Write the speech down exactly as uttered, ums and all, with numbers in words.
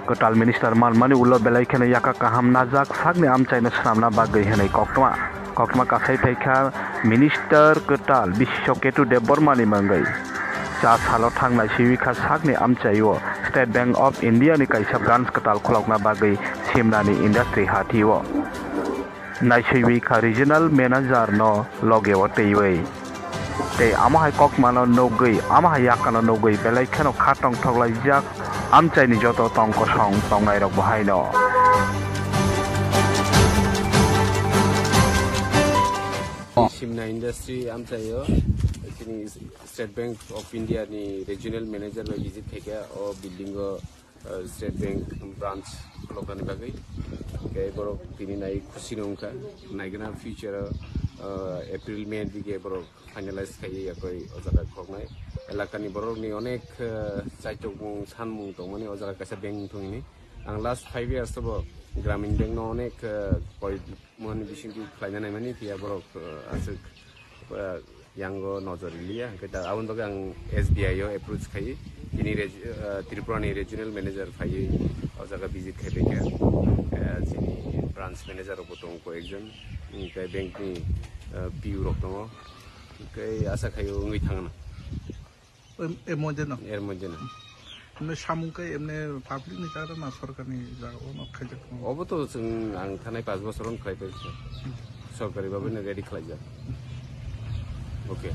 Kwtal minister manmani ulo belai kheno yakha kaham najak sakni amchaino swnamna bagwi hwnwi koktwma. Koktwma kasai phaikha minister kwtal Biswa Ketu Debbarmani mangwi. Cha salo thang naiswi kha sakni amchaio State Bank of India ni kaisa branch kwtal khulokna bagwi Simnani industry hathio. Naiswi kha regional manager no logeo twiwi. Tei amo hai kokmano nugwi, amo hai yakano nugwi belai kheno kha tongthok laijak amchaini joto tong kosong tongnai rok bo haino. Simna industry amchaio chini State Bank of India ni regional manager bai visit khaikha o building o, uh, State Bank branch khuloknani bagwi. Hingke borok tini nai khusi no wngkha. Naigwna future o, uh, April May dige borok finalize khaiwi yakoi o jaga khoknai. Elakani borokni onek, uh, chaitokmung sanmung tongmani o jaga kaisa bank wngthong hini. Ang last five years to bo Gramin Bank no onek, uh, koi mani bisingtwi khlaina naimani phiya borok, uh, aswk, uh, yango nojor riliya. Hingke ta aboni bagwi ang S B I o approach khai, chini reg-, uh, Tripura ni regional manager phaiwi o jaga visit khai phaikha. Uh, chini branch manager rokbo tongo koi ekjon, hingke bank ni, uh, P U rok tongo. Hingke asa khai wngwi thangna. Em-, em moide no? Er moide no. Emne samung khe emne public ni jaga na sorkar ni jaga o no khaijak tongo? Obo to chwng ang thanai paanch bochor on khlai pai kha. Sorkari bhabe no ready khlaijak. Okay.